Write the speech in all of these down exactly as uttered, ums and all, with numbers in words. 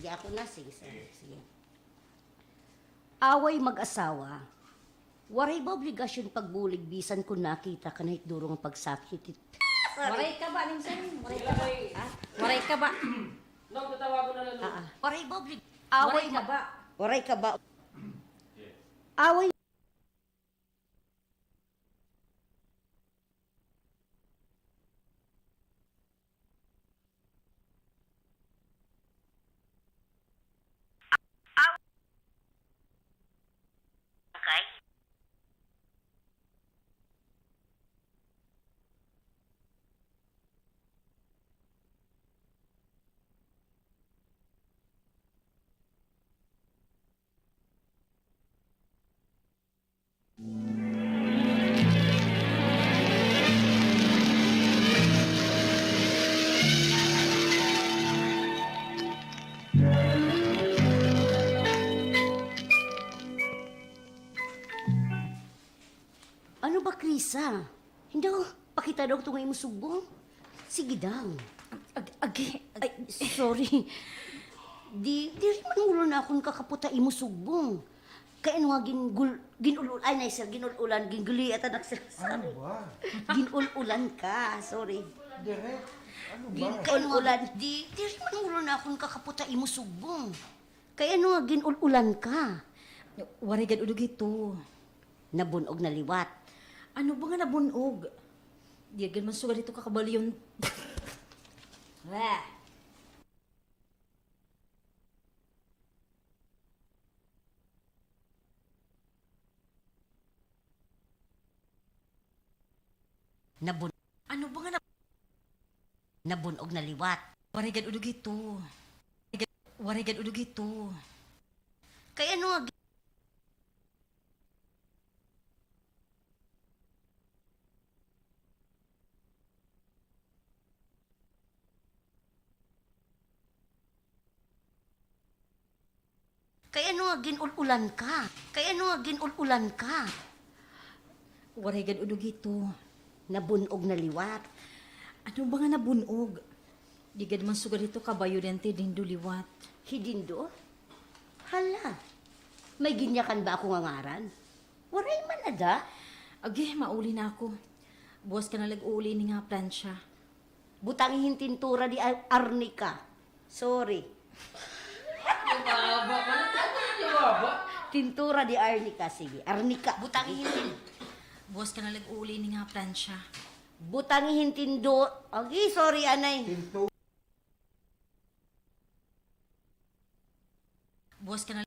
Ako na, sige, sige, sige. Away mag-asawa, waray ba obligasyon pagbulig bisan kon nakita ka na hit duro nga pagsakit? Waray ka ba, Ningsan? Waray ka ba? Ha? Waray ka ba? Ah, ah. Waray ba oblig-, away ka ba? Waray ka ba? Away. Ano ba, Krisa? Hinda, pakita daw ito nga imo sugbong. Sige daw. Ag-, agi, ay, sorry. Di, diri man ulo nakon kakaputa imo sugbong. Kay ano nga gin-, gul-, gin-ul-, ay, nay, sir, gin-ul-ulan, gin-guliat, anak, sir. Sorry. Ano ba? Gin-ul-ulan ka, sorry. Direk, ano ba? Gin-ul-ulan. Di, diri man ulo nakon kakaputa imo sugbong. Kay ano nga gin-ul-ulan ka? Waray gad udog ito. Nabun-og na liwat. Ano ba nga nabun-og? Di gad man sugad ito kakabalyon. Wah! Nabun-, ano ba nga na-, nabun-og na liwat. Waray gad udog ito. Waray gad udog ito. Kay ano nga gi-, Kay ano nga gin-ul-ulan ka? Kay ano nga gin-ul-ulan ka? Waray gad udog ito. Nabun-og na liwat. Ano ba nga nabun-og? Di gad man sugad ito kabayo dente dindo liwat. Hi Dindo? Hala, may ginyakan ba ako nga ngaran? Waray man ada. Agi, mauli na ako. Buwas ka na la ig-uuli ini nga plancha. Butangi hin tintura di ar-, arnika. Sorry. Tintura di arnika, sige. Arnika. Butangi hin tin-, buwas ka na la ig-uuli ini nga plancha. Butangi hin tindo-, agi, sorry, anay. Tintu- Buwas ka na.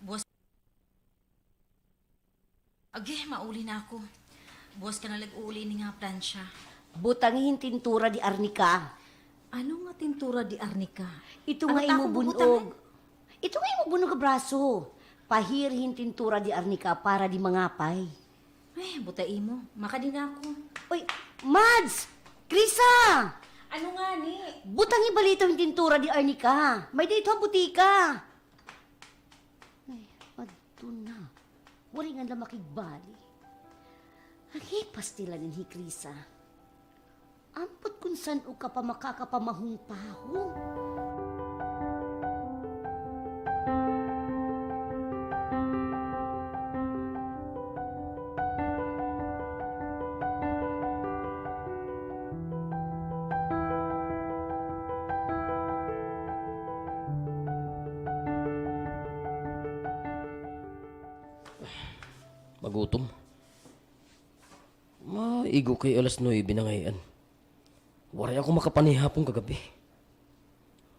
Buwas. Agi, mauli na ako. Buwas ka na la ig-uuli ini nga plancha. Butangi hin tintura di arnika. Ano nga tintura di arnika? Ito nga imo bun-og. Ito nga imo bun-og nga braso. Pahiri hin tintura di arnika para di mangapay. Ay, buta imo. Makadi na ako. Uy, Mads! Krisa! Ano ngani? Butangi bala ito hin tintura di arnika. May-ada ito ha butika. Ay, adto na. Waray ngan la makigbali. Agi, pastilan ini hi Krisa. Ambot kon san-o ka pa makakapamahong-pahong. Magutom. Maigo kay alas nuebe na ngay-an. Waray ako makapanihapon kagab-i.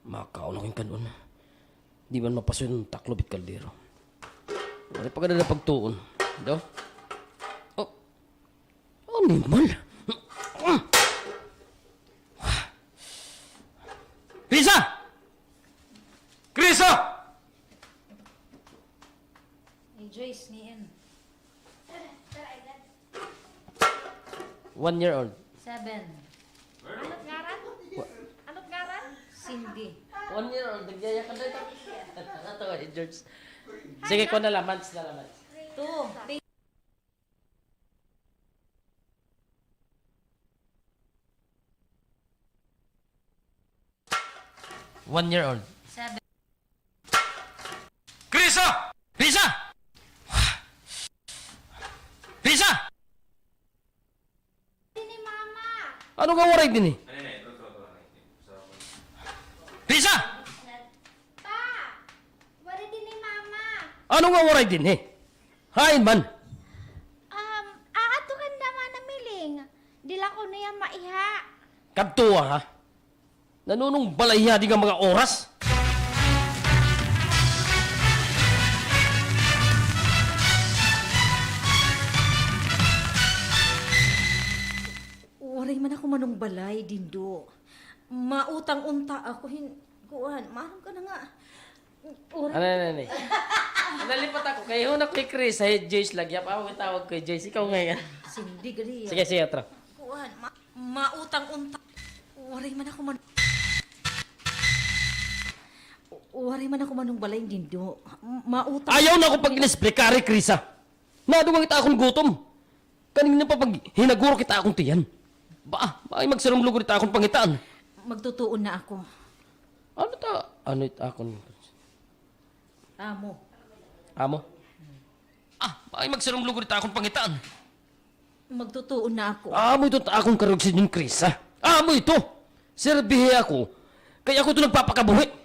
Makaon ako hin kan-on. Di man mapasuy an taklob hit kaldero. Waray pa gad ada pagtuon. Do? Oh. Animal. Krisa! Krisa! Ni Joyce, ni Ann. One year old. Seven. Ano't ngaran? Ano't ngaran? Cindy. One year old, nagyayakan na ito. Natawa hi George. Sige, kuha na la, months na la, months. Two. One year old. Seven. Krisa! Krisa! Krisa! Dinhi, Mama. Ano nga waray dinhi? Krisa! Pa! Waray dinhi, Mama. Ano nga waray dinhi? Hain man? Um, aadto kan Mana Miling. Diri ko niya maiha. Kadto, ha? Nanunong balay hiya di nga mga oras? Waray man ako manungbalay, Dindo. Mautang unta ako hin-, kuan, maaram ka na nga. Waray. Anay, anay, anay. Nalipat ako. Kay huna ko hi Chris, hi Joyce lagi. Apa ako itawag ko hi Joyce? Ikaw ngay-an. Sige, sige, atras. Kuan, ma-, mautang unta. Waray man ako man-, waray man ako manungbalay, Dindo. Mautang. Ayaw na ako pag-inesplika, Krisa. Nadungan kita akon gutom. Kanina pa paghinaguro kita akon tiyan. Ba, ay magsarumlugod kita akon pangitaan. Magtutuon na ako. Ano ta, ano it akon? Amo. Amo? Ah, ay magsarumlugod kita akon pangitaan. Magtutuon na ako. Amo ito it akon karuyag sa inyo, Krisa. Amo ito. Serbihi ako. Kay ako ito nagpapakabuhi.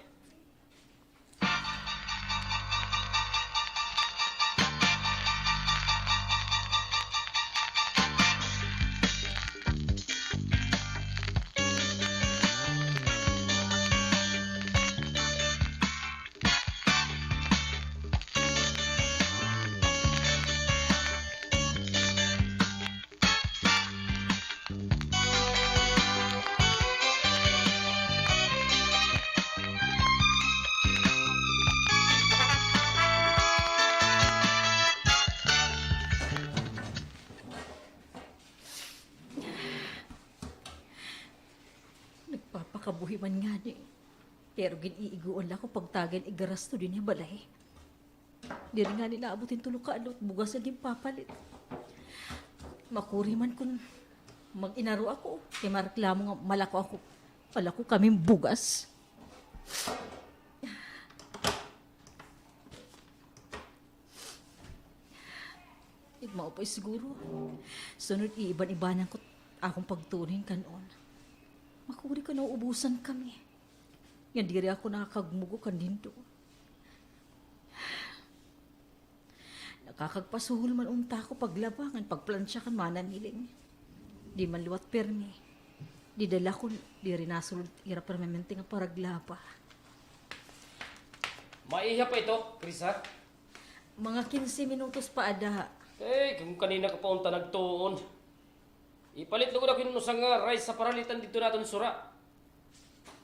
Nagpapakabuhi man ngani. Pero gin-iiguan la ako pagtagay hin igarasto dinhi ha balay. Diri ngani naabot hin tulo ka adlaw it bugas nga ginpapalit. Makuri man kon mag-inaro ako, kay mareklamo nga malako ako, malako kami hin bugas. It mao pa siguro. Sunod, iiban-ibanan ko it akon pagtulin kan-on. Makuri kon nauubusan kami. Ngan diri ako nakakagmugo kan Dindo. Nakakagpasuhol man unta ako paglaba ngan pagplantsa kan Mana Miling. Di man liwat pirmi. Dida la kon diri nasulod ira permanente nga paraglaba. Maiha pa ito, Krisa? Mga kinse minutos pa ada. Eh, kon kanina ka pa unta nagtuon. Ipalit lugod ako hin usa nga rice ha paralitan didto ha aton sura.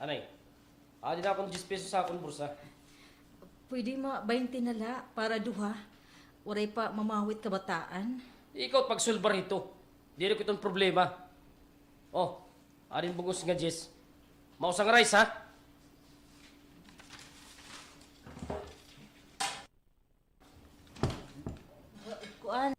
Anay, adi na akon diyes pesos ha akon bursa. Pwede ma baynte na la para duha. Waray pa mamawit kabataan. Ikaw it pagsulbar hito. Diri ko iton problema. O, adi hin bug-os nga diyes. Mausa nga rice, ha? Kuan.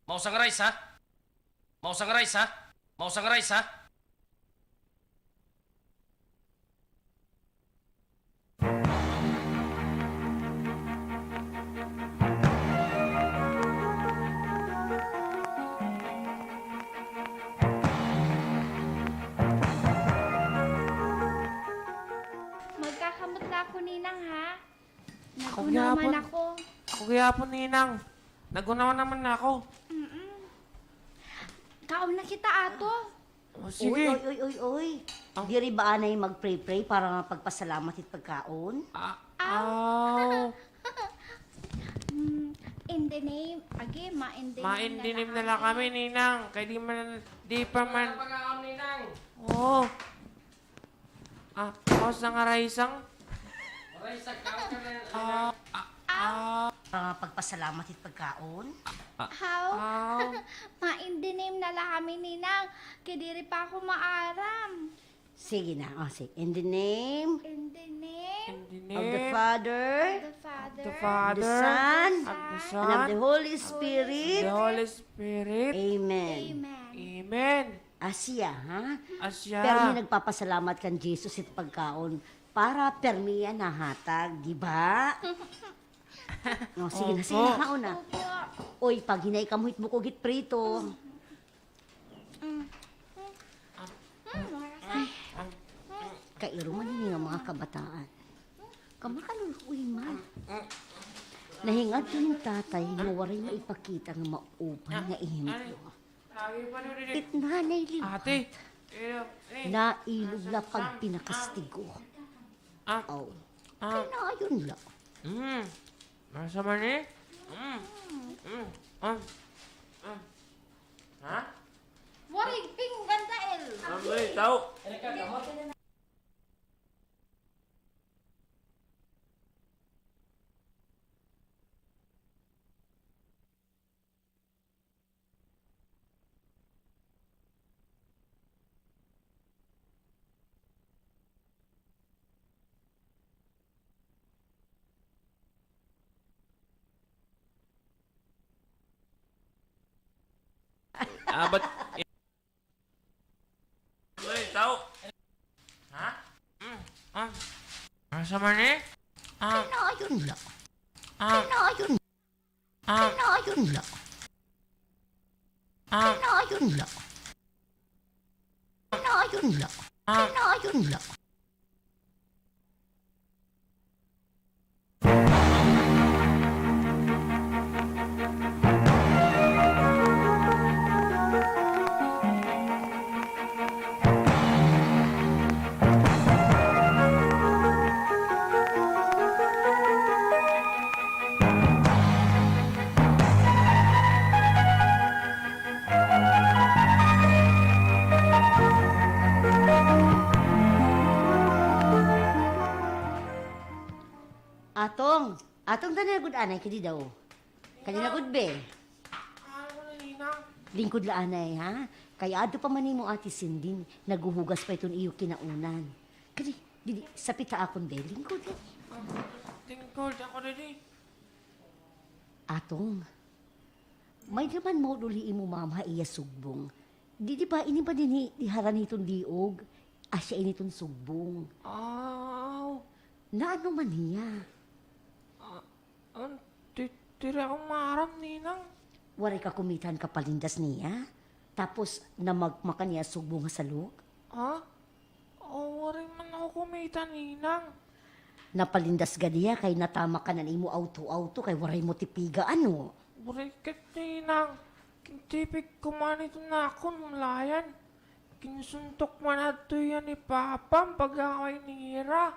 Mausa nga rice, ha? Mausa nga rice, ha? Mausa nga rice, ha? Magkakamot na ako, Ninang, ha? Ako gihapon. Naguna man ako. Ako gihapon, Ninang. Naguna man ako. Mm-mm. Kaon na kita ato. O, sige. Uy, uy, uy, uy, uy. Diri ba anay mag-pray-pray para nga pagpasalamat hit pagkaon? Ah, aw. Mm, in the name, agi, ma-in the name na la kami, Ninang. Kay di man, di pa man. Pagkaon, Ninang. Oo. Ah, mausa nga rice an? Rice an, kaon ka na. Ah, ah, ah. Ah, pagpasalamat hit pagkaon? Ah, ah. Haw? Ah. Ma-in the name na la kami, Ninang. Kay diri pa ako maaram. Sige na. O, sige. In the name In the name of the Father, of the Father, the Son, of the Son, and of the Holy Spirit. The Holy Spirit. Amen. Amen. Amen. Asya, ha? Asya. Permi nagpapasalamat kan Jesus it pagkaon para permi iya nahatag, di ba? No, sige na, sige na, haon na. Opo. Oy, paghinay kamo hit bukog hit prito. Mm. Mm. Ay, kairo man ini nga mga kabataan. Kamakaluluoy man. Nahingadto hin tatay nga waray maipakita nga maupay nga ehemplo. It nanay liwat. Ate, eh, eh, nailog la pagpinakastigo. Ah. Aw. Ah. Kay naayon la. Mm. Masama ni? Mm. Mm. Ah. Ah. Ha? Waray pinggan ta, El. Ang may tao. Ah, but Ay, tao. Ha? Mm. Ah. Asa man eh? Ah. Kinayon la. Ah. Kinayon. Ah. Kinayon la. Ah. Kinayon la. Kinayon la. Ah. Kinayon la. Atong, Atong, dali na gud anay, kadi daw. Kadi na gud, be. Lingkod la anay, ha? Kay adto pa man nimo Ate Cindy, naghuhugas pa iton iyo kinaunan. Kadi, didi, sapit ha akon, be. Lingkod, didi. Lingkod ako, didi. Atong, may-ada man maudol hi imo mama ha iya sugbong. Di, di ba, ini ba dinhi, di harani iton liog? Asya ini iton sugbong. Aw. Naano man hiya? Ah, ah, di, diri ako maaram, Ninang. Waray ka kumita han kapalindas niya? Tapos, namakmakan niya sugbong ha salog? Ha? Oh, waray man ako kumita, Ninang. Napalindas gad hiya kay natama ka na han imo awto-awto kay waray mo tipiga, ano? Waray kat, Ninang. Gintipig ko man ito nakon, malayan. Ginsuntok man adto hiya ni Papa, an pag-away nira.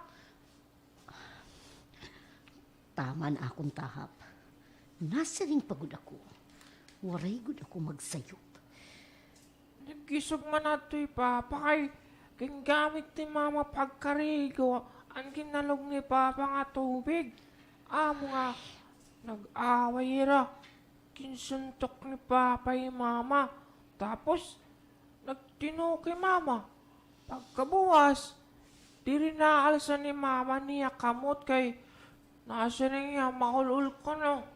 Tama an akon tahap. Nasiring pa gud ako. Waray gud ako magsayop. Nag-isog man adto hi Papa kay gingamit ni Mama pagkarigo an ginalog ni Papa nga tubig. Amo nga nag-away hira. Ginsuntok ni Papa hi Mama. Tapos, nagtinuok hi Mama. Pagkabuwas, diri naalsa ni Mama an iya kamot kay nasiring hiya maul-ol kuno.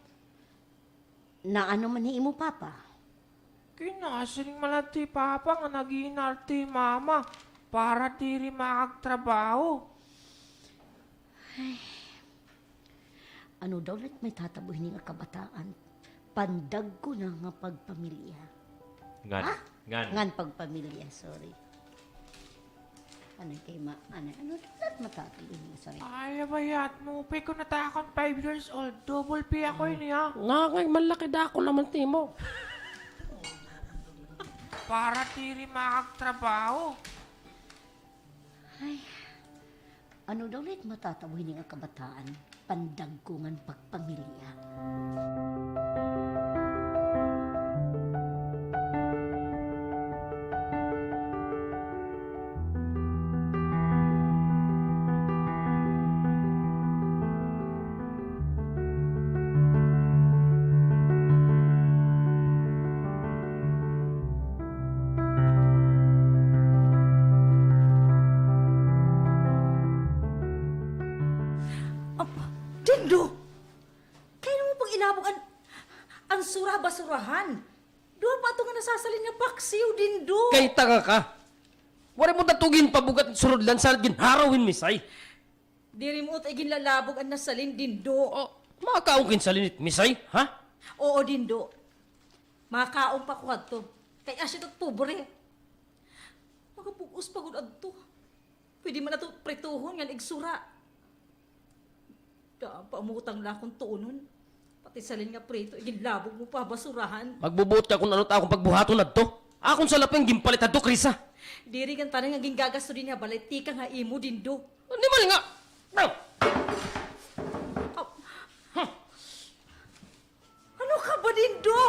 Naano man hi imo papa? Kinasiring man la hi Papa nga nag-iinarte hi Mama para diri makagtrabaho. Ay. Ano daw la it maitatabo hini nga kabataan? Pandagko na nga pagpamilya. Ngan. Ha? Ngan. Ngan pagpamilya, sorry. Ano kay ma-, ano, ano, dapat matapil ini, sorry. Ay, abayat mo, upay ko na ta akon five years old. Double pay ako ini, ha? Nga, nga, malaki dako naman timo. Para diri makagtrabaho. Ay, ano daw la it matatabo hini nga kabataan? Pandagko ngan pagpamilya. Dindo! Kay ano mo pag-ilabog an, an sura ha basurahan? Duha pa ito nga nasasalin nga paksiw, Dindo! Kay tanga ka! Waray mo ta ito ginpabugat surudlan, sanit ginharaw hin misay. Diri mo ito iginlalabog an nasalin, Dindo. O, makakaon ka hin salin hit misay, ha? Oo, Dindo. Makakaon pa ko hadto. Kay asya ito pobre. Makabug-os pa gud adto. Pwede man ato prituhon ngan igsura. Daan pa an utang la akon tuonon. Pati salin nga prito, iginlabog mo pa ha basurahan. Magbubuot ka kon ano it akon pagbuhaton adto. Akon salaping ginpalit hadto, Krisa. Diri kan tanan nga gingagasto dinhi ha balay tikang ha imo, Dindo. Animal nga! Ah! Ano ka ba, Dindo?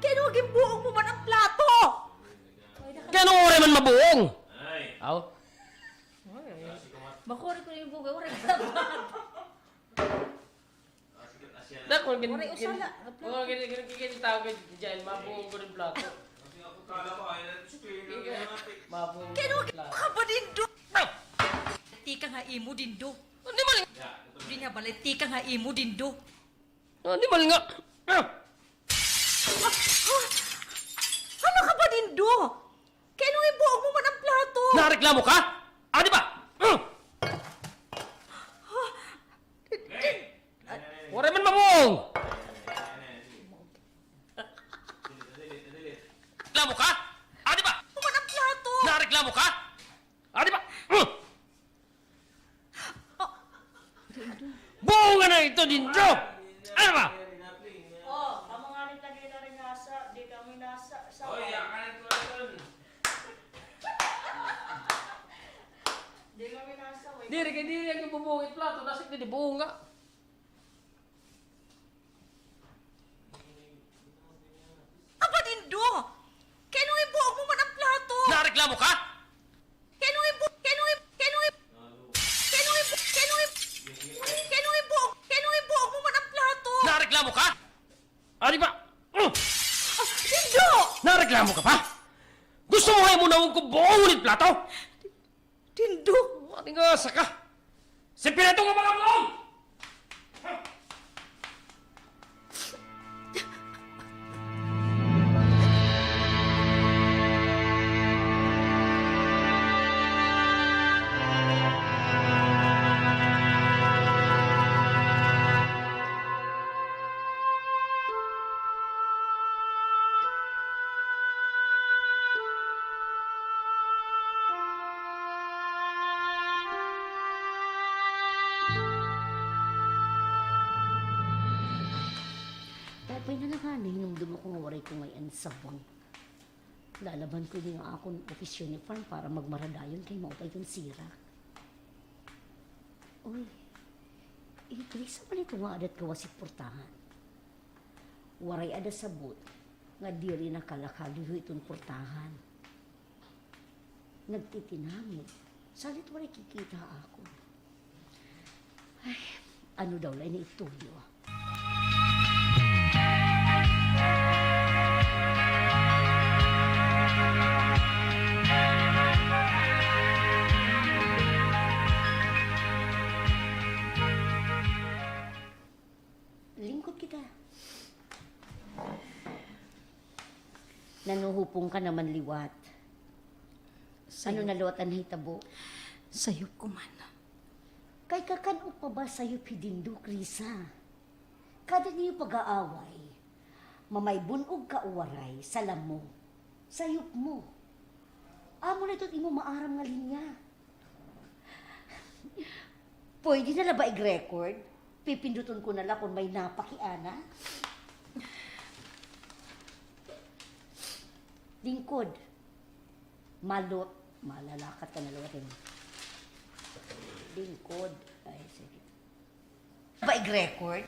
Kay ano ginbuong mo man an plato? Kay ano waray man mabuong? Aw. Makuri ko yung buong, waray ka ba? Dako, gin-, waray usala. Gin-, gin-, gin-, gin-, gin-, tawag ka dyan, mabuong ko ng plato. Mabuong ko ng plato. Kay ano ka ba, Dindo? Tikang ha imo, Dindo. Animal nga! Dinhi ha balay tikang ha imo, Dindo. Animal nga! Ah! Ah! Ano ka ba, Dindo? Kay ano ginbuong mo man an plato? Nareklamo ka? Adi ba? Ah! Waray man mabuong! Reklamo ka? Adi ba? Mo man an plato! Nareklamo ka? Adi ba? Ah! Buong nga na ito, Dindo! Ano ba? O, kamo ngani it nag-inasa, di kamo inasa, sa... Oy, yakan ito, ito. Di kami nasa, wait. Diri kay diri an ginbubuong it plato, nasa it di buong nga. Aba, Dindo! Kay ano ginbuong mo man an plato? Nareklamo ka? Kay ano ginbu-, kay ano gin-, kay ano gin-, kay ano ginbu-, kay ano gin-, kay ano ginbu-, kay ano ginbuong, kay ano ginbuong mo man an plato? Nareklamo ka? Adi ba? Ah, Dindo! Nareklamo ka pa? Gusto mo nga imo na ko buongon it plato? Dindo! Matingasa ka! Si Pineto nga mga buong! Maupay na la ngani, hinumdom ako nga waray ko ngay-an sabon. Lalaban ko ini nga akon office uniform para magmaradayon kay maupay kon sirak. Uy, i Krisa man ito nga adat gawas hit purtahan. Waray ada sabot nga diri nakalakag hiton purtahan. Nagtitinamid. Salit waray kikita ha akon. Ay, ano daw la ini it tuyo? Lingkod kita. Nanuhupong ka naman liwat. Ano na liwat an nahitabo? Sayop ko man. Kay kakan-o pa ba sayop hi Dindo, Krisa? Kada niyo pag-aaway, mamay bun-og ka o waray, sala mo. Sayop mo. Amo na ito it imo maaram nga linya. Pwede na la ba ig-record? Pipinduton ko na la kon may napakiana. Lingkod. Malot. Malalakat ka na liwat, eh. Lingkod. Ay, sige. Ba ig-record?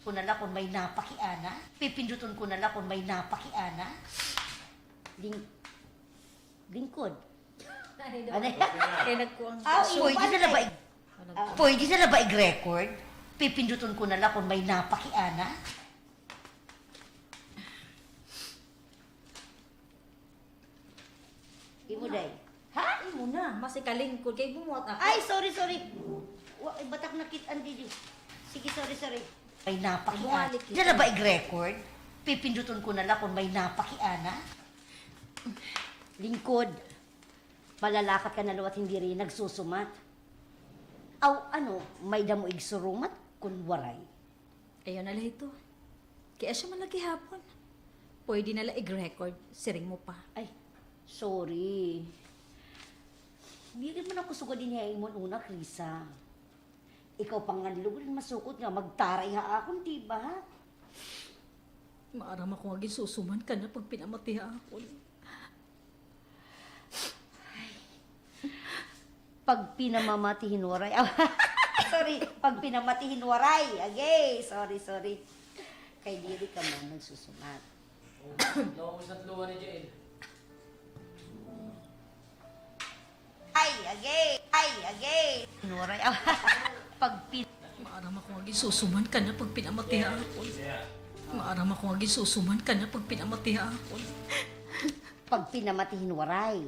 Ko na la kon may napakiana. Pipinduton ko na la kon may napakiana. Ling-, lingkod. Ano? Kay nagkuang... Ah, pwede na la ba ig-, pwede na la ba ig-record? Pipinduton ko na la kon may napakiana. Imo, day. Ha? Imo na. Masikalingkod kay bumuhat ako. Ay, sorry, sorry. Wa, ay, batak nakit-an didi. Sige, sorry, sorry. May napakiana. Bumalik kita. Dala ba ig-record? Pipinduton ko na la kon may napakiana. Lingkod, malalakat ka na liwat hin diri nagsusumat. Aw, ano, may-ada mo igsurumat kon waray? Ayaw na la hito. Kay asya man la gihapon. Pwede na la ig-record, siring mo pa. Ay, sorry. Diri man ako sugad dinhi ha imo una, Krisa. Ikaw pa ngani lugod an masukot nga magtaray ha akon, di ba? Maaram ako nga ginsusuman ka na pagpinamati ha akon. Pagpinamamati hin waray. Sorry, pagpinamati hin waray. Agay, sorry, sorry. Kay diri ka man nagsusumat. Naubos na tuluhan ni Jael. Ay, agay! Ay, agay! Waray, ah. Pagpin- Maaram ako nga ginsusuman ka na pagpinamati ha akon. Maaram ako nga ginsusuman ka na pagpinamati ha akon. Pagpinamati hin waray.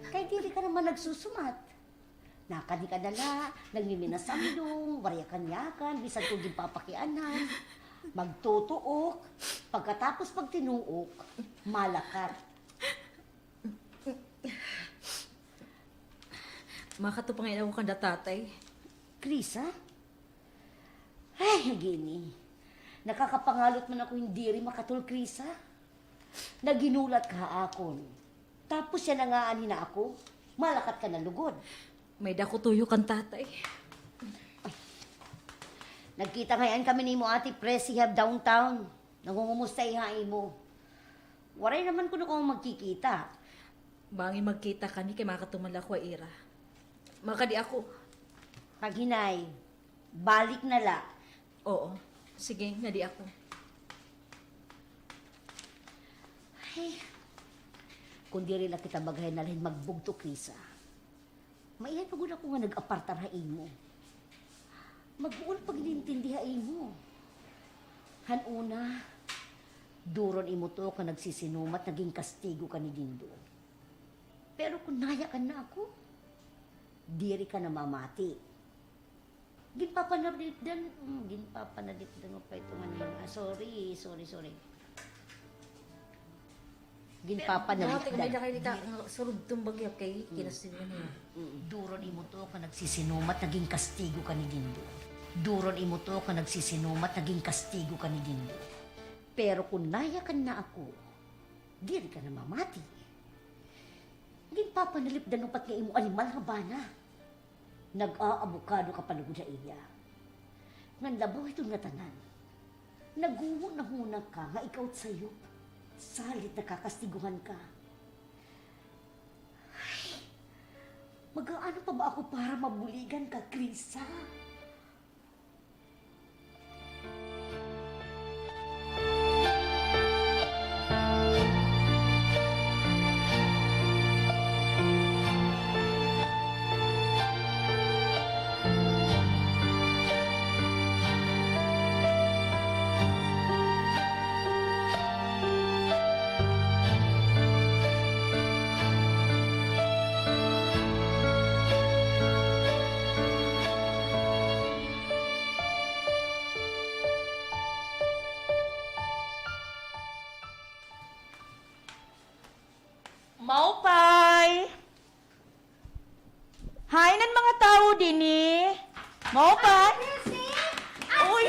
Kay diri ka naman nagsusumat. Nakadi ka na la, nagmiminas-amdong, waray yakan-yakan, bisan kon ginpapakianan. Magtutuok, pagkatapos pagtinuok, malakat. Makatupa ngay-an ako kanda tatay. Krisa? Ay, agini. Nakakapangalot man ako hin diri makatul, Krisa. Naghinulat ka ha akon. Tapos yana nga anhi na ako, malakat ka na lugod. May-ada ako tuyo kan tatay. Nagkita ngay-an kami nimo Ate Presi ha downtown. Nangungumusta ha imo. Waray naman kuno kamo magkikita. Bangin magkita kami kay makatuman la ako ha ira. Makadi ako. Paghinay. Balik na la. Oo. Sige, ngadi ako. Ay. Kon diri la kita maghahinay hin magbugto, Krisa. Maihay pa gud ako nga nag-apartar ha imo. Mag-uol pag-inintindi ha imo. Han una, duro an imo tuok nga nagsisinumat nga ginkastigo ka ni Dindo. Pero kon nayakan na ako, diri ka na mamati. Ginpapanalipdan, mm, ginpapanalipdan mo pa ito nga name. Ah, sorry, sorry, sorry. Ginpapanalipdan. Dati, may dakay dita, nga surugton bagyo kay kinastigo niya. Mm. Duro an imo tuok nga nagsisinumat nga ginkastigo ka ni Dindo. Duro an imo tuok nga nagsisinumat nga ginkastigo ka ni Dindo. Pero kon nayakan na ako, diri ka na mamati. Ginpapanalipdan mo pa it nga imo animal nga bana. Nag-aabukado ka pa lugod ha iya. Ngan labaw hiton ngatanan, naghunahuna ka nga ikaw it sayop. Salit nakakastiguhan ka. Ay, mag-aano pa ba ako para mabuligan ka, Krisa? Maupay! Hain an mga tawo dinhi? Maupay! Uy!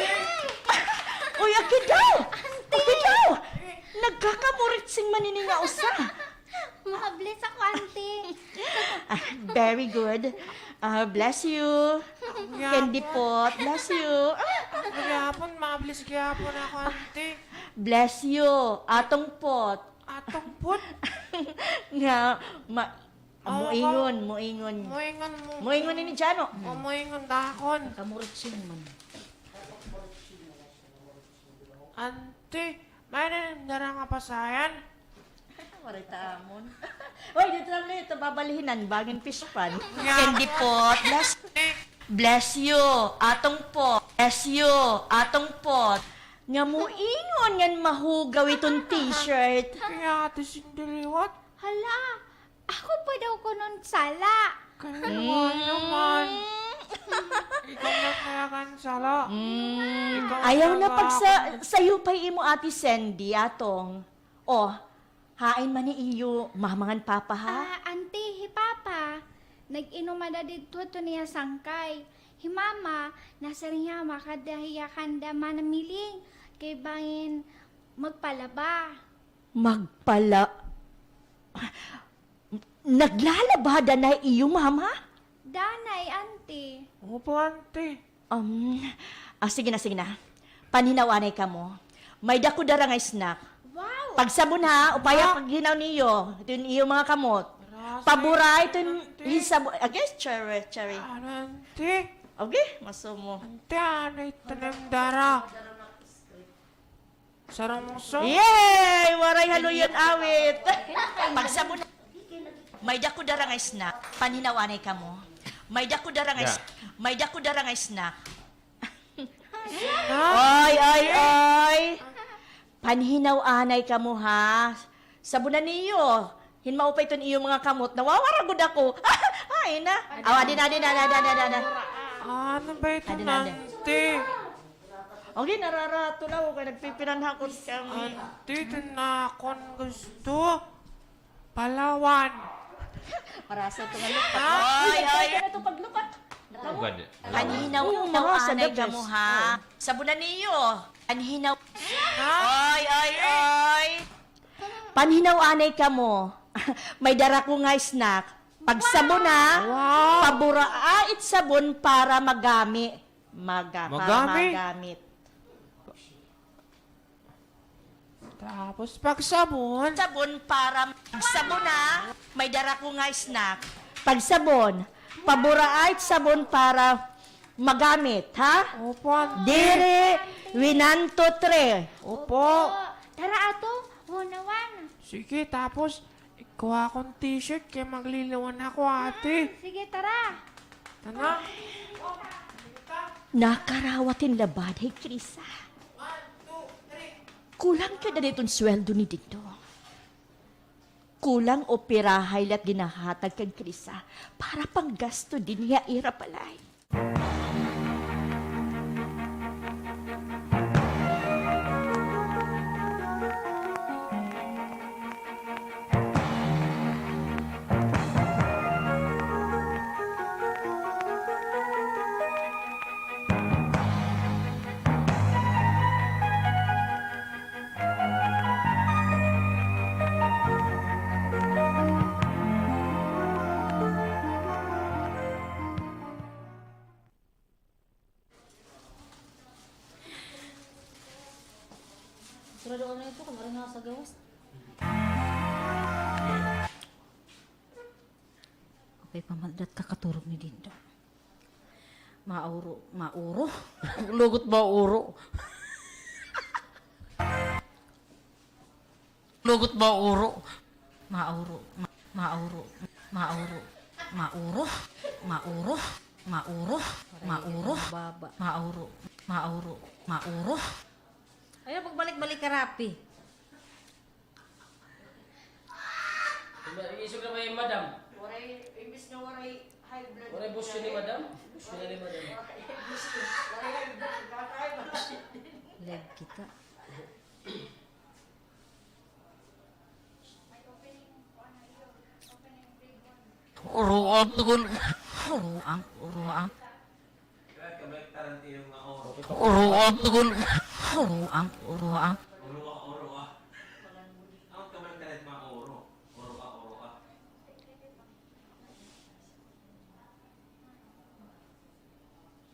Uy, aki daw! Aki daw! Nagkakamuritsing man ini nga usa. Mabless ako, Auntie. Ah, very good. Ah, bless you. Candy pot, bless you. Gihapon, mabless gihapon ako, Auntie. Bless you. Atong pot. Atong pot? Nga, ma-, ah, moingon, moingon. Moingon mo. Moingon ini, Jano. O, moingon dakon. Kamuritsing man. Auntie, may-ada dara nga pasayan? Waray ta amon. Oy, dito lang nito, babalihinan, bangin fish pan. Candy pot, bless, bless you, atong pot, bless you, atong pot. Nga moingon ngan mahugaw iton t-shirt. Kay Ate Cindy liwat. Hala, ako pa daw kunon sala. Kay naman. Ikaw na talaga an sala. Mm. Ikaw na talaga. Ayaw na pagsa-, sayupay imo Ate Sandy, Atong. O, hain man hi iyo mama ngan papa, ha? Ah, auntie, hi papa, nag-inom ada didto hiton iya sangkay. Hi mama, nasiring hiya makadto hiya kanda Mana Miling, kay bangin magpalaba. Magpala-, naglalaba danay iyo mama? Danay, auntie. Opo, auntie. Um, ah, sige na, sige na. Panhinaw anay kamo. May-ada ko dara nga snack. Wow! Pagsabon ha, upaya paghinaw niyo. Ito yung iyo mga kamot. Pabura ito yung hisabo-, I guess cherry, cherry. Ano, auntie? Okay, masumo. Auntie, ano ito nga dara? Sarong so? Yay! Waray haluyon awit. Pagsabon. May-ada ko dara nga snack. Panhinaw anay kamo. May-ada ko dara nga s-, may-ada ko dara nga snack. Oy, oy, oy. Panhinaw anay kamo, ha. Sabonan niyo. Hin maupay iton iyo mga kamot. Nawawara gud ako. Ay na. Aw, adi na, adi na, adi na, adi na, adi na. Ano ba ito, auntie? Okay, nararato na ako kay nagpipinanhakot kami. Auntie, ito na akon gusto. Palawan. Marasa ito nga lupak. Ay, ay. Ito paglupak. Panhinaw, oo, panhinaw anay kamo, ha. Sabonan niyo. Panhinaw. Ay, ay, ay. Panhinaw anay kamo. May dara ko nga snack. Pagsabon, ha. Wow. Pabura, ah, it sabon para magami. Maga-, para magamit. Tapos pagsabon. Sabon para magsabon, ha. May dara ko nga snack. Pagsabon. Pabura it sabon para magamit, ha? Opo, auntie. Diri, one, two, three. Opo. Tara, ato, one, one. Sige, tapos, ikuha akon t-shirt kay magliliwan ako, ate. Hmm, sige, tara. Tara. Nakarawat hin labada hi Krisa. Kulang kada diton sweldo ni Dindo. Kulang o pirahay la it ginahatag kan Krisa para panggasto dinhi ha ira balay. Sigurado ka na ito, kung maring nga sa gawas. Okay pa man, dat kakaturog ni Dindo. Mauro, mauro. Lugot mauro. Lugot mauro. Mauro, ma-, mauro, mauro, mauro, mauro, mauro, mauro, mauro, mauro, mauro. Ayaw pagbalik-balik ka, Rapi. Isog na ba hi madam? Waray, imbis nga waray high blood. Waray busyo ni madam? Busyo na ni madam. Waray busyo. Waray high blood. Live kita. Uruang tugon. Uruang, uruang. Uruang tugon. Uruang, uruang.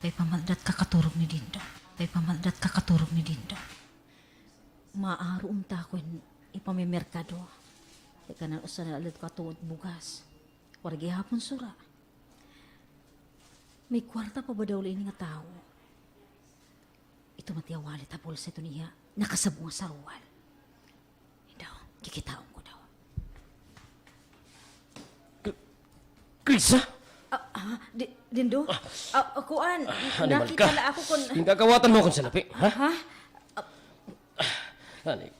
Kay pamalat kakaturog ni Dindo. Kay pamalat kakaturog ni Dindo. Maaro unta ako hin ipamimerkado. Kay kanan usa na la katuod bugas. Waray gihapon sura. May kwarta pa ba daw la ini nga tawo? Ito man it iya wallet ha bulsa ito niya. Nakasabong ha sarwal. Daw, kikitaon ko daw. K-, Krisa? Ah, ah, di-, Dindo? Ah. Ah, ah, kuan, nakita la ako kon... Ginkaawatan mo akon salapi, ha? Ha? Ah. Ani?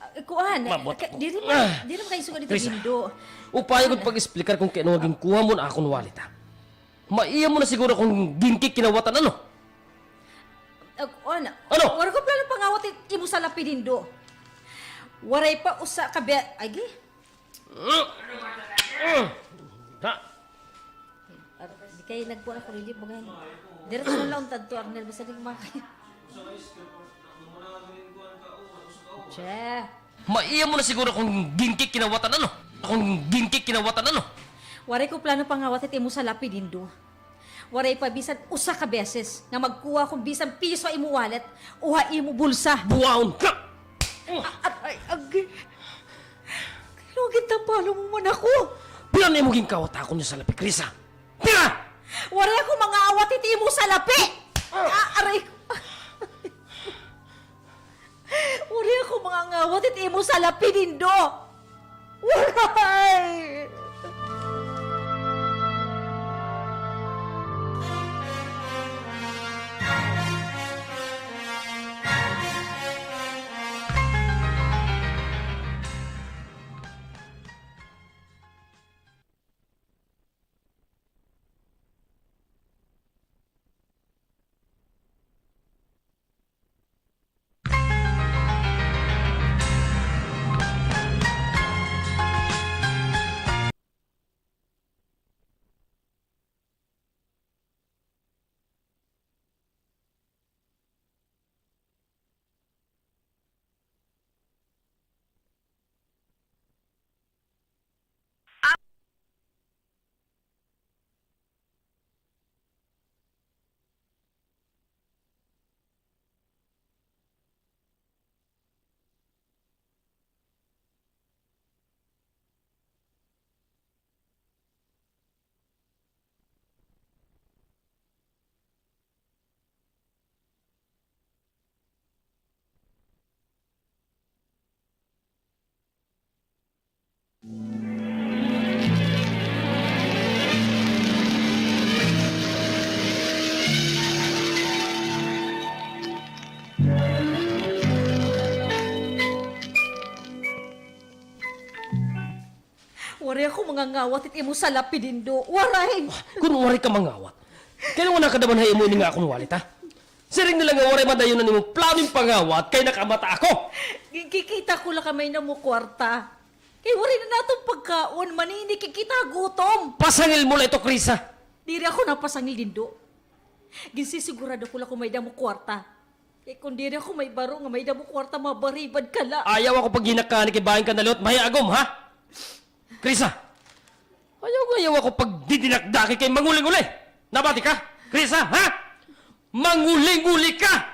Ah, kuan, diri man, diri man kay sugad ito, Dindo. Upaya gud pag-explicar kon kay ano nga ginkuha mo an akon wallet, ha? Maiya mo na siguro akon ginkikinawatan, ano? Ag-, ano? Ano? Waray ko plano pangawat it imo salapi, Dindo. Waray pa usa ka be-, agi? Ha? Ar-, di kay nagkuha ako, hindi ba ganyan? Diretso na lang tadto, Arnel, basta di kumakay. Che. Maiya mo na siguro akon ginkikinawatan, ano? Akon ginkikinawatan, ano? Waray ko plano pangawat it imo salapi, Dindo. Waray pa bisan usa ka beses nga magkuha kon bisan piso ha imo wallet o ha imo bulsa. Buwaon ka! Aray, agi. Kay lugit ta palo mo man ako. Pira na imo ginkawat ha akon nga salapi, Krisa? Pira? Waray ako mangawat it imo salapi. Ah, aray ko. Waray ako mangangawat it imo salapi, Dindo. Waray! Waray ako mangangawat it imo salapi, Dindo. Waray! Ah, kon waray ka mangawat, kay ano nga nakadaman ha imo ini nga akon wallet, ha? Siring na la nga waray madayon an imo plano hin pangawat kay nakamata ako. Gi-, kikita ko la kay may-ada mo kwarta. Kay waray na naton pagkaon, maninikikita ha gutom. Pasangil mo la ito, Krisa. Diri ako napasangil, Dindo. Ginsisigurado ko la kon may-ada mo kwarta. Kay kon diri ako maibaro nga may-ada mo kwarta, mabaribad ka la. Ayaw ako paghinakani kay bangin ka nalot, mahiagom, ha? Krisa! Ayaw nga ayaw ako pagdidinakdaki kay manguli-nguli! Nabati ka? Krisa, ha? Manguli-nguli ka!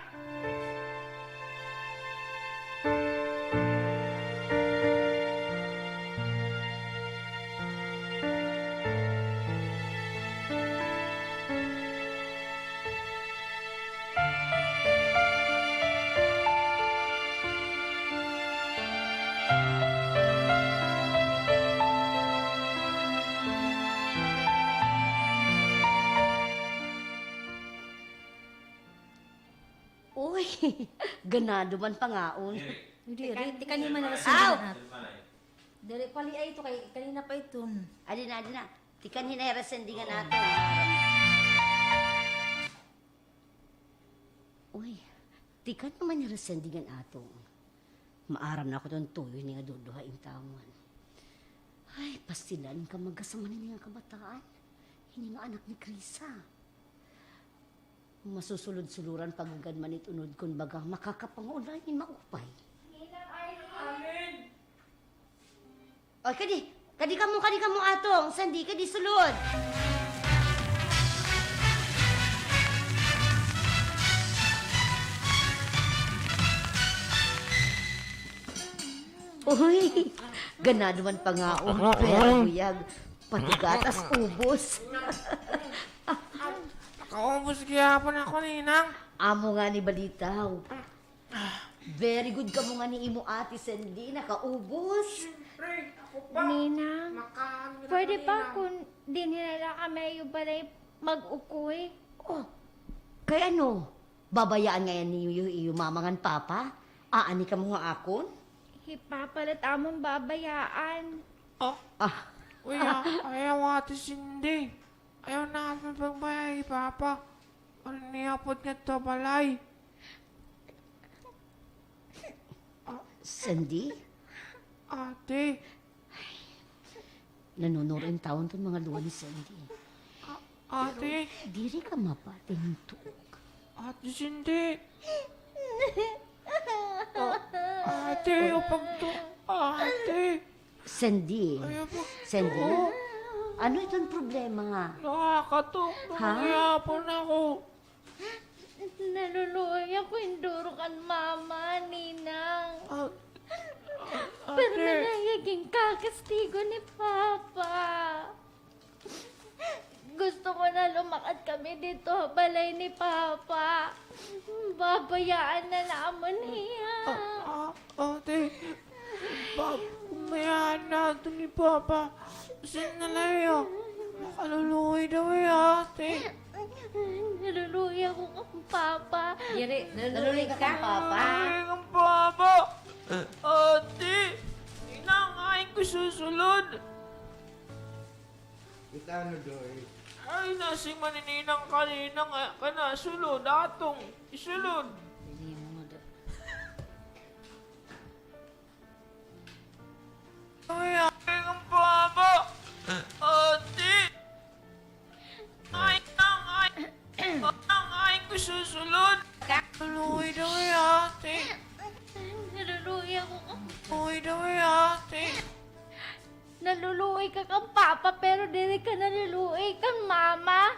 Uy, ganado man pangaon. Diri, tikan-, tikanhi man na la sini. Aw! Diri, paliay ito kay kanina pa iton. Adi na, adi na. Tikanhi na hira Sandy ngan aton. Uy, tikanhi man hira Sandy ngan aton. Maaram na ako iton tuyo hini nga duduha intawon. Ay, pastilan ka, magasama hini nga kabataan. Hini nga anak ni Krisa. Masusulod-suloran pa gad man it unod kon baga makakapangaon la hin maupay. Amen. Oy, kadi, kadi kamo, kadi kamo, Atong, Sandy, kadi sulod. Uy, ganado man pangaon, pero buyag. Pati gatas, ubos. Nakaubos gihapon ako, Ninang. Amo ngani balitaw. Very good kamo ngani imo Ate Sandy, nakaubos. Siyempre, ako pa. Ninang, pwede pa kon dinhi na la kami ha iyo balay mag-ukoy? Oh, kay ano? Babayaan ngay-an niyo iyo mama ngan papa? Aani kamo ha akon? Hi Papa la it amon babayaan. Ah. Ah. Uy, ah, ayaw, Ate Cindy. Ayaw na kami pagbaya hi Papa. Waray niya pod ngadto ha balay. Ah. Sandy? Ate. Nanunuro in tawo iton mga luha ni Sandy. A-, ate. Pero diri ka mapatay hin tuog. Ate Sandy. A-, ate, ayaw pagtuo. Ate. Sandy. Ayaw pagtuo. Sandy. Ano iton problema? Nakakatuog na gihapon ako. Naluluoy ako hin duro kan Mama, Ninang. A-, a-, pero ate, nahiya gin kakastigo ni Papa. Gusto ko na lumakad kami didto ha balay ni Papa. Babayaan na namon hiya. A-, a-, ate, ba-, bayaan naton hi Papa. Saan na la hiya? Makaluluoy daw hiya, ate. Naluluoy ako kan Papa. Diri, naluluoy ka kan Papa? Naluluoy kan Papa. Ate, Ninang, ay ko susulod. It ano, Doy? Ay, nasiring man ni Ninang kanina nga, kana, sulod, atong isulod. Dili mo da. Ay, ay, ang baba. Ate. Ay, ay, ay. Ay, ay, ko susulod. Luoy daw, eh, ate. Naluluoy ako. Luoy daw, eh, ate. Naluluoy ka kan Papa, pero diri ka naluluoy kan Mama.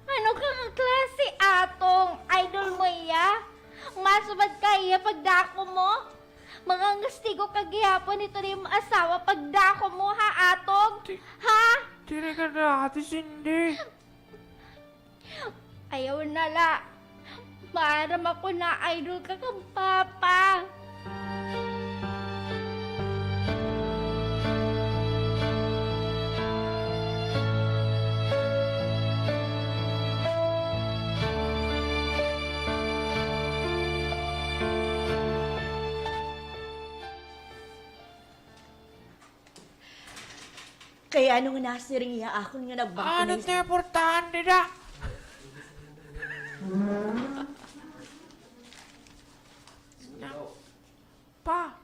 Ano ka nga klase, Atong? Idol mo iya? Masubad ka iya pagdako mo? Mangangastigo ka gihapon hito imo asawa pagdako mo, ha, Atong? Di-, ha? Diri ka na, Ate Cindy. Ayaw na la. Maaram ako na idol ka kan Papa. Kay ano nga nasiring iya ha akon nga nagbag-o na... Ano it importante dida? Pa.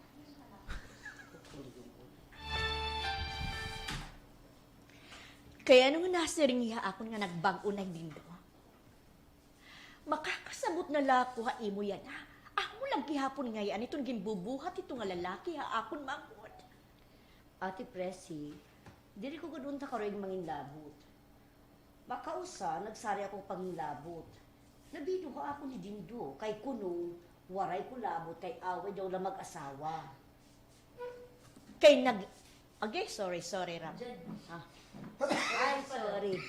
Kay ano nga nasiring iya ha akon nga nagbag-o na hi Dindo? Makakasabot na la ako ha imo yana. Amo la gihapon ngay-an iton ginbubuhat hito nga lalaki ha akon manghod. Ate Presi, diri ko gad unta karuyag manginlabot. Makausa, nagsaray ako panginlabot. Nabido ha akon hi Dindo, kay kuno, waray ko labot kay away daw la mag-asawa. Kay nag-, agi, sorry, sorry, Ram. Ah. Ay, sorry.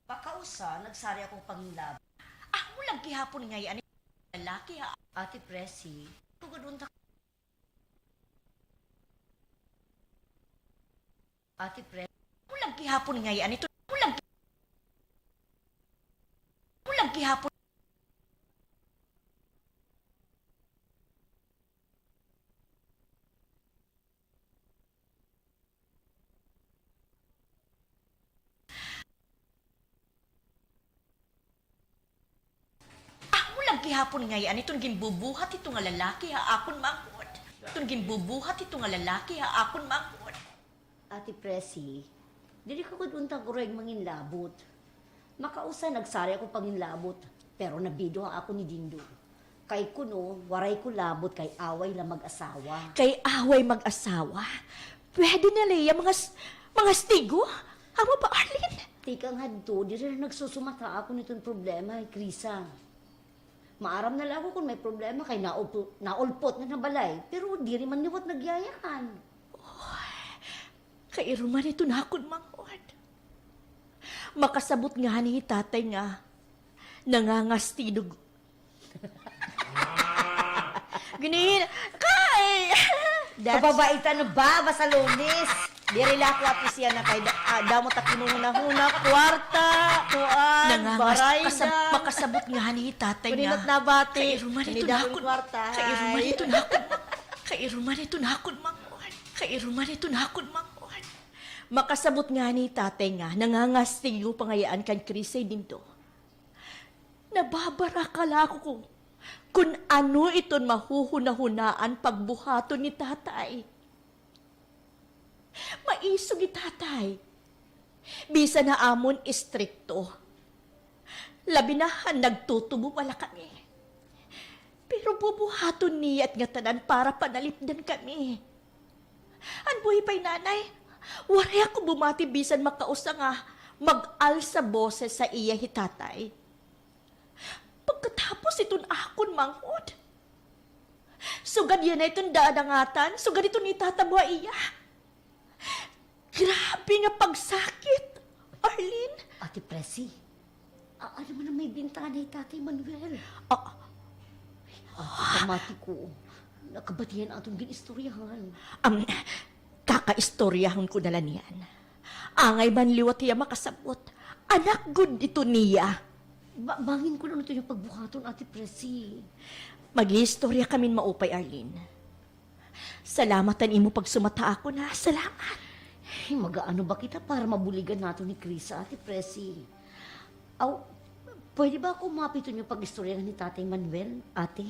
Pakausa, nagsaray ako panginlabot. Amo la gihapon ngay-an it lalaki ha. Ate Presi, tugad unta. Ate Presi, amo la gihapon ngay-an ito. Amo la, amo la gihapon. Amo la gihapon ngay-an iton ginbubuhat hito nga lalaki ha akon manghod. Iton ginbubuhat hito nga lalaki ha akon manghod. Ate Presi, diri ko gud unta karuyag manginlabot. Makausa, nagsaray ako panginlabot, pero nabido ha akon hi Dindo. Kay kuno, waray ko labot kay away la mag-asawa. Kay away mag-asawa? Pwede na la iya mangas-, mangastigo? Amo ba, Arlene? Tikang hadto, diri la nagsusumata akon iton problema hi Krisa. Maaram na la ako kon may problema kay naulpo-, naulpot na ha balay, pero diri man liwat nagyayakan. Oy, kairuman iton akon manghod. Makasabot ngani hi tatay nga nangangastigo. Gani, kay, kababaitan ba, basta Lunes. Diri la ako apisyan na kay da-, ah, damo ta kinunahuna, kwarta, kuan, barayda. Makasabot ngani hi tatay nga. Kuninot na bati. Kairuman iton akon, kwarta, kairuman iton akon, kairuman iton akon manghod. Kairuman iton akon manghod. Makasabot ngani hi Tatay nga nangangastigo pa ngay-an kan Krisa, Dindo. Nababaraka la ako kon, kon ano iton mahuhunahunaan pagbuhaton ni Tatay. Maisog hi Tatay. Bisan ha amon istrikto. Labi na han nagtutubo pa la kami. Pero bubuhaton niya it ngatanan para panalipdan kami. An buhi pa hi Nanay, waray ako bumati bisan makausa nga mag-alsa boses ha iya hi Tatay. Pagkatapos iton akon manghod. Sugad yana iton dadangatan, sugad iton itatabo ha iya. Grabe nga pagsakit, Arlene. Ate Presi, a-, ano man an may bintana hi Tatay Manuel? Ah. Ay, pamati ko. Nakabati han aton gin-istoryahan. Am, kakaistoryahon ko na la niyan. Angay man liwat hiya makasabot, anak gud ito niya. Ba-, bangin ko la ano iton iya pagbuhaton, Ate Presi. Mag-iistorya kamin maupay, Arlene. Salamat han imo pagsumat ha akon, ha. Salamat. Ay, mag-aano ba kita para mabuligan naton hi Krisa, Ate Presi? Aw, pwede ba ako umapit iton iyo pag-istoryahan hi Tatay Manuel, Ate?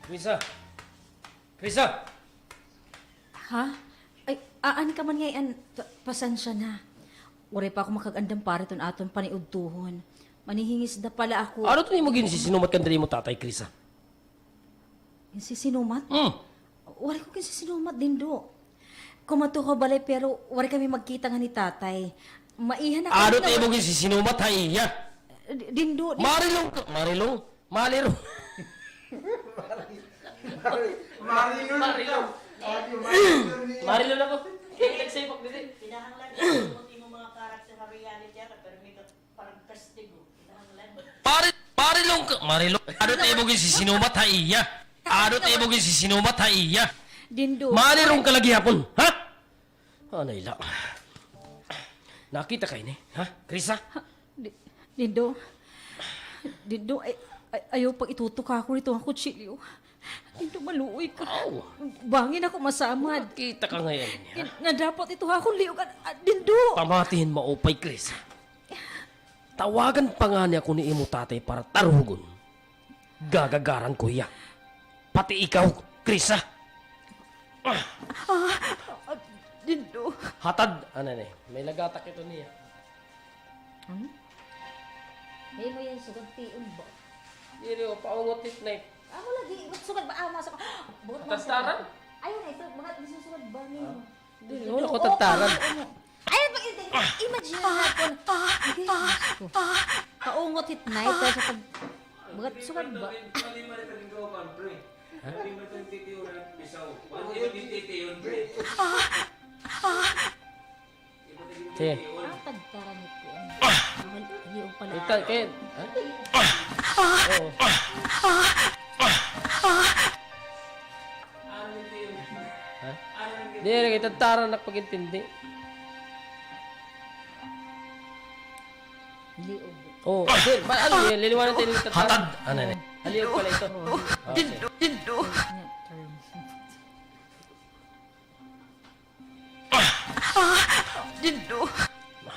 Krisa! Krisa! Ha? Ay, aan ka man ngay-an. Pa-, pasensya na. Waray pa ako makag-andam para iton aton paniudtohon. Manhihingisda pa la ako. Ano iton imo ginsisinumat kan diri imo tatay, Krisa? Ginsisinumat? Mm. Waray ko ginsisinumat, Dindo. Kumadto ako ha balay, pero waray kami magkita ngan ni Tatay. Maiha na kami. Ano iton imo ginsisinumat ha iya? D-, Dindo, Dindo. Marilong ka, Marilong. Maliro. Marilong. Marilong. Marilong ako. Kaya nagsipok dito. Kinahanglan mo mga karakter sa reality, ano, pero may ka-, parang kastigo. Kinahanglan. Pare, Marilong ka, Marilong. Ano iton imo ginsisinumat ha iya? Ano iton imo ginsisinumat ha iya? Dindo. Malirong ka la gihapon, ha? Anay la. Nakita ka ini, ha? Krisa? Ha? Di-, Dindo. Dindo, ay, ay, ayaw pag-itutok ha akon iton kutsilyo. Dindo, maluoy ka. Aw. Bangin ako masamad. Nakita ka ngay-an niya. Nadapot ito ha akon liog. Ah, Dindo. Pamati hin maupay, Krisa. Tawagan pa ngani ako ni imo tatay para tarugon. Gagagaran ko hiya. Pati ikaw, Krisa. Ah, ah, Dindo. Hatad. Ano ni? May lagatak ito niya. Hmm? Diri mo yan sugad tion ba? Diri, o, paungot hit knife. Amo lagi, sugad ba? Ah, masa ko. Buhat man sugad. Tastaran? Ayun, ito, mga, di sugad ba niyo? Ah. Di, wala ko tagtaran. Ay, pag-, imagine naton. Ay, Diyos ko. Kaungot hit knife, pero sa pag-, bagat sugad ba? Ha? Sige. Ah, tagtaran hit kuan. Mahal, liog pala. Ito, Ken. Ha? Oo. Ha? Diri, kay tagtaran nak pag-intindi. Liog. Oh, sir, ba, ano, liliwanag tayo ng tagtaran. Hatad! Ano na? Liog pala ito. Oh, okay. Dindo, Dindo. Dindo.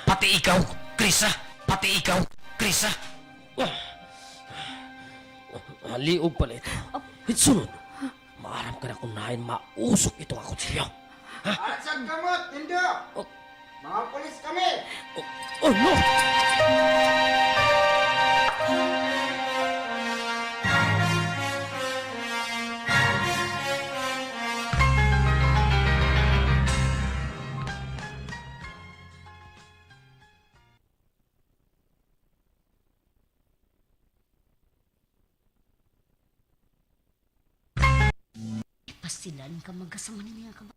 Pati ikaw, Krisa! Pati ikaw, Krisa! Ah, liog pala ito. Hitsunod, maaram ka na kon hain mausok ito nga kutsilyo. Ha? Atsag kamot, Dindo! Oh. Mga pulis kami! Oh, oh, no! Pastilan ka, magkasama nini nga kaba-,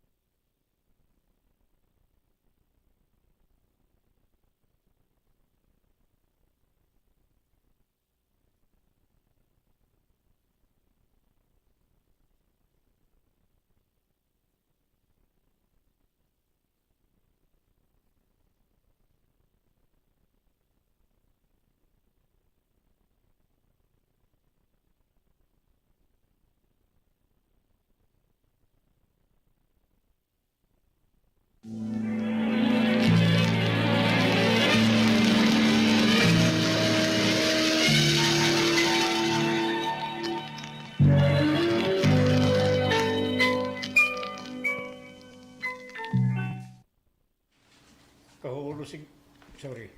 Sig-, sorry.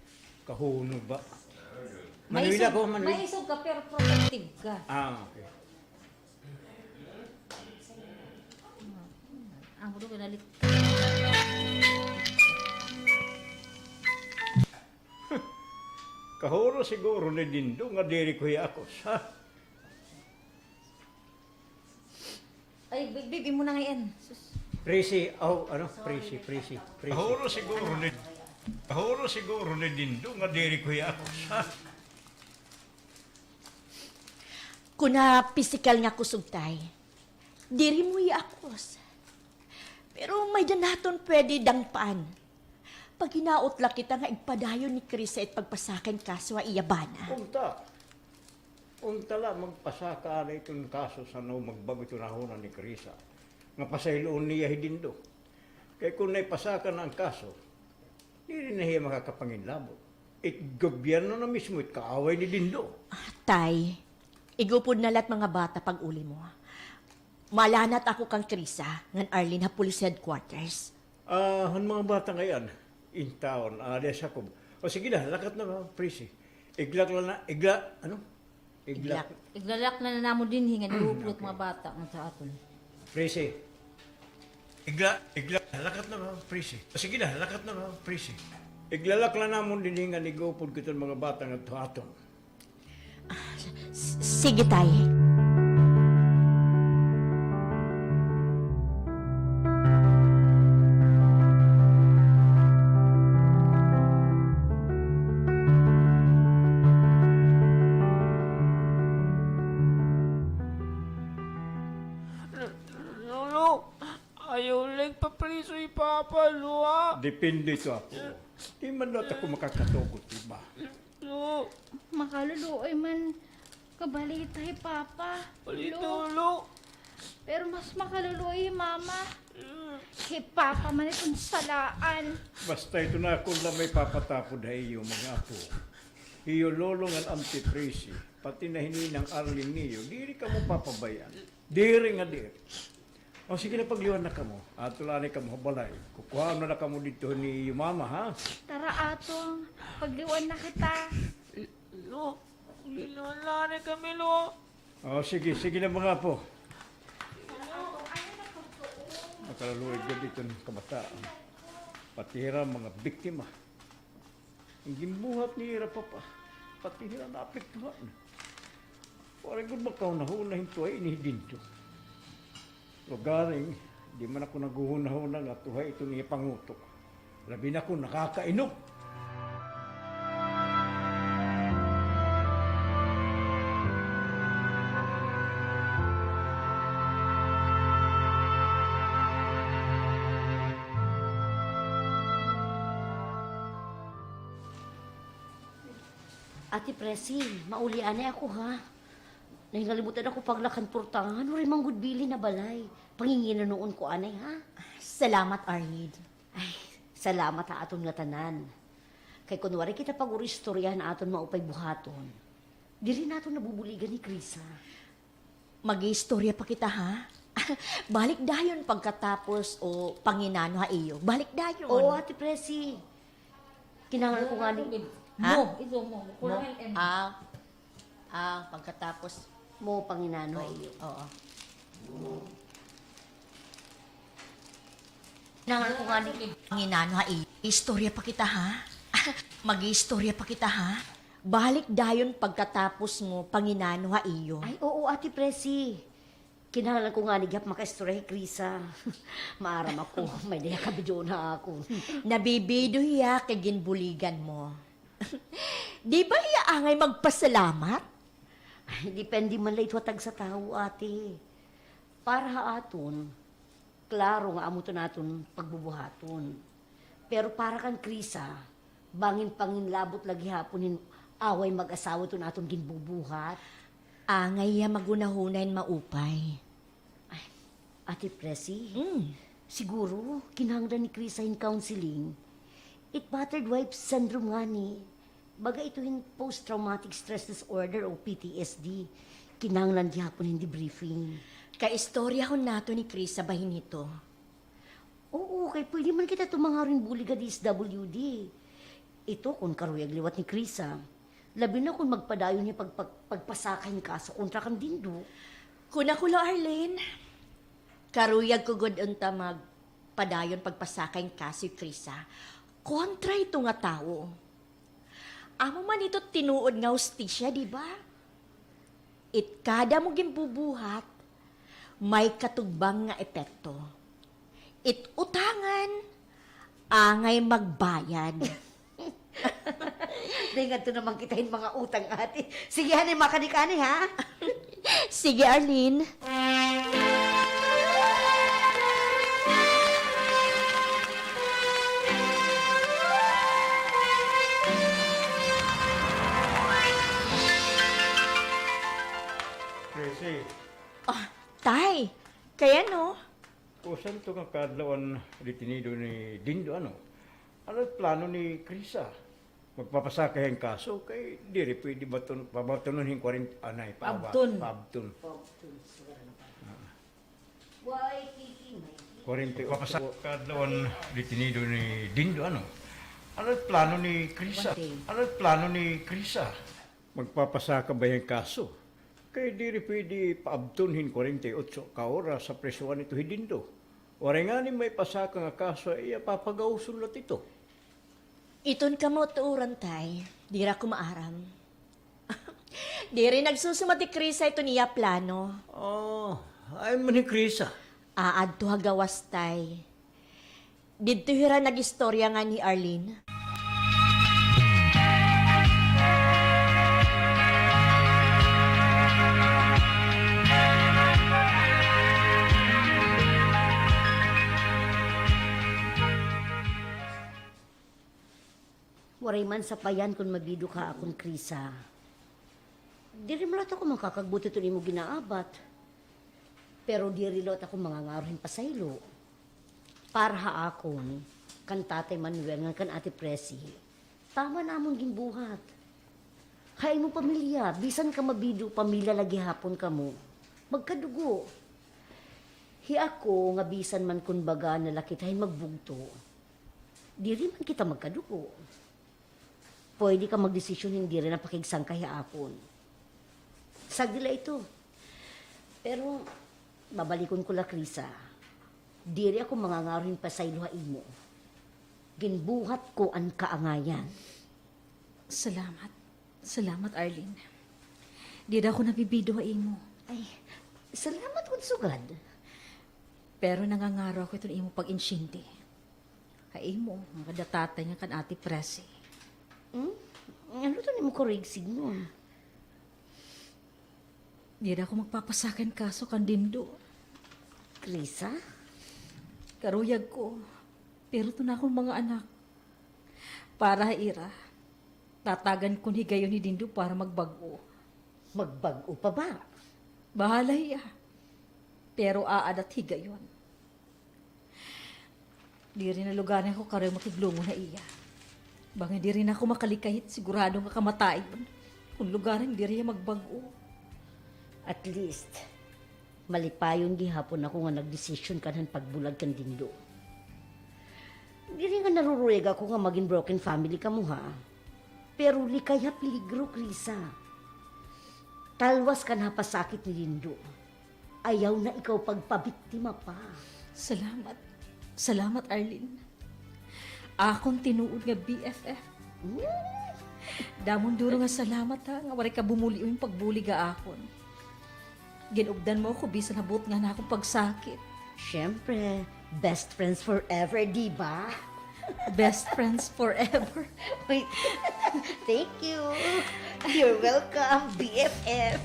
Kahunong ba? Manuel ako, Manuel. Maisog ka, pero protective ka. Ah, okay. Ang hulo, ginalit ka. Kahuro siguro ni Dindo nga diri ko hiakos, ha? Ay, bi-, bi-, bi mo na ngay-an. Sus. Presi, aw, ano, presi, presi, presi. Kahuro siguro ni, kahuro siguro ni Dindo nga diri ko hiakos, ha? Kon ha pisikal nga kusog, Tay, diri mo hiakos. Pero may-ada naton pwede dangpan. Paghinaot la kita nga igpadayon ni Krisa it pagpasaka hin kaso ha iya bana. Unta. Unta la magpasaka anay iton kaso san-o magbag-o iton hunahuna ni Krisa nga pasayloon niya hi Dindo. Kay kon naipasaka na an kaso, diri na hiya makakapanginlabot. It gobyerno na mismo it kaaway ni Dindo. Ah, Tay, igupod na la it mga bata pag-uli mo. Malanat ako kan Krisa ngan Arlene ha police headquarters. Ah, han mga bata ngay-an, intawon, ah, alias Jacob. O sige na, lakat na, Presi. Iglak la na, igla-, ano? Iglak. Iglak. Iglalak na namon dinhi nga iupod it mga bata nga ha aton. Presi. Igla-, igla-, lakat na, Presi. O sige na, lakat na, Presi. Iglalak la namon dinhi nga ig-upod ko iton mga bata nga ha aton. Ah, s-, sige, Tay. Lolo, ayaw la igpapriso hi Papa, Lo, ha? Depende ito, apo. Di man daw ako makakatugot iba. Lo. Makaluluoy man kabalita hi Papa. Balita, Lo. Lo. Pero mas makaluluoy hi Mama. Mm. Hi Papa man iton salaan. Basta ito na ako la may papatapod ha iyo, mga apo. Iyo Lolo ngan Auntie Presi, pati na hi Ninang Arlene niyo, diri kamo papabay-an. Diri nga diri. O, sige na, pagliwan na kamo. Adto la anay kamo ha balay. Kukuhaon na la kamo didto ni iyo mama, ha? Tara, Atong. Pagliwan na kita. Lo, pagliwan la anay kami, Lo. O, sige, sige na, mga apo. Makaluluoy gad iton kabataan. Pati hira mga biktima. An ginbuhat ni ira papa, pati hira naapektuhan. Waray gud makahunahuna hin tuhay ini hi Dindo. Lugaring, di man ako naghuhunahuna nga tuhay iton iya pangutok. Labi na kon nakakainom. Ate Presi, mauli anay ako, ha? Nahingalimot anay ako paglak han purtahan, waray man gud bilin ha balay. Panginginanoon ko anay, ha? Salamat, Arlene. Ay, salamat ha aton ngatanan. Kay kon waray kita pag-uristoryahan aton maupay buhaton, diri naton nabubuligan hi Krisa. Mag-iistorya pa kita, ha? Balik dayon pagkatapos o panginano ha iyo. Balik dayon. Oo, Ate Presi. Kinahanglan ko ngani. Ha? Mo, ito mo. Mo? Kulangan M. Ah, ah, pagkatapos. Mo, panginano ha iyo. Oo. Kinahanglan ko ngani. Panginano ha iyo. Istorya pa kita, ha? Mag-iistorya pa kita, ha? Balik dayon pagkatapos mo panginano ha iyo. Ay, oo, Ate Presi. Kinahanglan ko ngani gihap makaistorya hi Krisa. Maaram ako, may-ada hiya kabidyoon ha akon. Nabibido hiya kay ginbuligan mo. Di ba hiya angay magpasalamat? Ay, depende man la ito ha tagsa tawo, ate. Para ha aton, klaro nga amo ito an aton pagbubuhaton. Pero para kan Krisa, bangin panginlabot la gihapon hin away mag-asawa iton aton ginbubuhat. Angay hiya maghunahuna hin maupay. Ay, Ate Presi, mm, siguro, kinahanglan ni Krisa hin counseling. It battered wife syndrome ngani. Baga ito hin post-traumatic stress disorder o P T S D. Kinahanglan gihapon hin debriefing. Kaistoryahon naton ni Krisa bahin hito. Oo, kay pwede man kita tumangaro hin bulig ha D S W D. Ito kon karuyag liwat ni Krisa. Labi na kon magpadayon hiya pag-, pag-, pagpasaka hin kaso kontra kan Dindo. Kon ako la, Arlene, karuyag ko gud unta magpadayon pagpasaka hin kaso hi Krisa kontra hito nga tawo. Amo man ito tinuod nga hustisya, di ba? It kada mo ginbubuhat, may katugbang nga epekto. It utangan, angay magbayad. Dahil ngadto naman kita hin mga utang, ate. Sige, honey, makanik-ani, ha? Sige, Arlene. Presi. Ah, Tay, kay ano? Kusan to nga kaadlawan detenido ni Dindo, ano? Ano it plano ni Krisa? Magpapasaka hin kaso kay diri pwede batun-, pabatunon hin kwarenta, anay, pa-, Paabton. Paabton. Paabton, siguro na pa. Ah. Why, Kiki, may Kwarenta y otso. Magpapasaka kaadlawan detenido ni Dindo, ano? Ano it plano ni Krisa? One day. Ano it plano ni Krisa? Magpapasaka ba hin kaso? Kay diri pwede paabton hin kwarenta y otso ka oras ha prisohan ito hi Dindo. Waray ngani may pasaka nga kaso, iya papagawson la ito. Iton kamo tuuran, Tay. Diri ako maaram. Diri nagsusumat hi Krisa iton iya plano. Oh, ay man hi Krisa. Aadto ha gawas, Tay. Didto hira nag-istorya ngan hi Arlene. Waray man sapayan kon mabido ka ha akon, Krisa. Diri man liwat ako makakagbuot hiton imo ginaabat. Pero diri liwat ako mangangaro hin pasaylo. Para ha akon, kan Tatay Manuel ngan kan Ate Presi, tama na amon ginbuhat. Ha imo pamilya, bisan ka mabido, pamilya la gihapon kamo. Magkadugo. Hi ako nga bisan man kon baga na la kita hin magbugto, diri man kita magkadugo. Pwede ka magdesisyon hin diri na pakigsangkay ha akon. Sagdi la ito. Pero, babalikon ko la, Krisa. Diri ako mangangaro hin pasaylo ha imo. Ginbuhat ko an kaangayan. Salamat. Salamat, Arlene. Diri ako nabibido ha imo. Ay, salamat gud sugad. Pero nangangaro ako hiton imo pag-insyende. Ha imo, ngan kada Tatay ngan kan Ate Presi. Hmm? Ano iton imo karuyag sidngon? Diri ako magpapasaka hin kaso kan Dindo. Krisa? Karuyag ko. Pero iton akon mga anak. Para ha ira, tatagan kon higayon hi Dindo para magbag-o. Magbag-o pa ba? Bahala hiya. Pero aada it higayon. Diri na lugaran ako karuyag makiglungon ha iya. Bangin diri na ako makalikay hit sigurado nga kamatayon kon lugaran diri hiya magbag-o. At least, malipayon gihapon ako nga nagdesisyon ka han pagbulag kan Dindo. Diri nga naruruyag ako nga magin broken family kamo, ha? Pero likay ha peligro, Krisa. Talwas ka na ha pasakit ni Dindo. Ayaw na ikaw pagpabiktima pa. Salamat. Salamat, Arlene. Akon tinuod nga B F F. Mm. Damo nga duro nga salamat, ha, nga waray ka bumul-i hin pagbulig ha akon. Gin-updan mo ako bisan ha buot nga an akon pagsakit. Siyempre, best friends forever, di ba? Best friends forever. Wait. Thank you. You're welcome, B F F.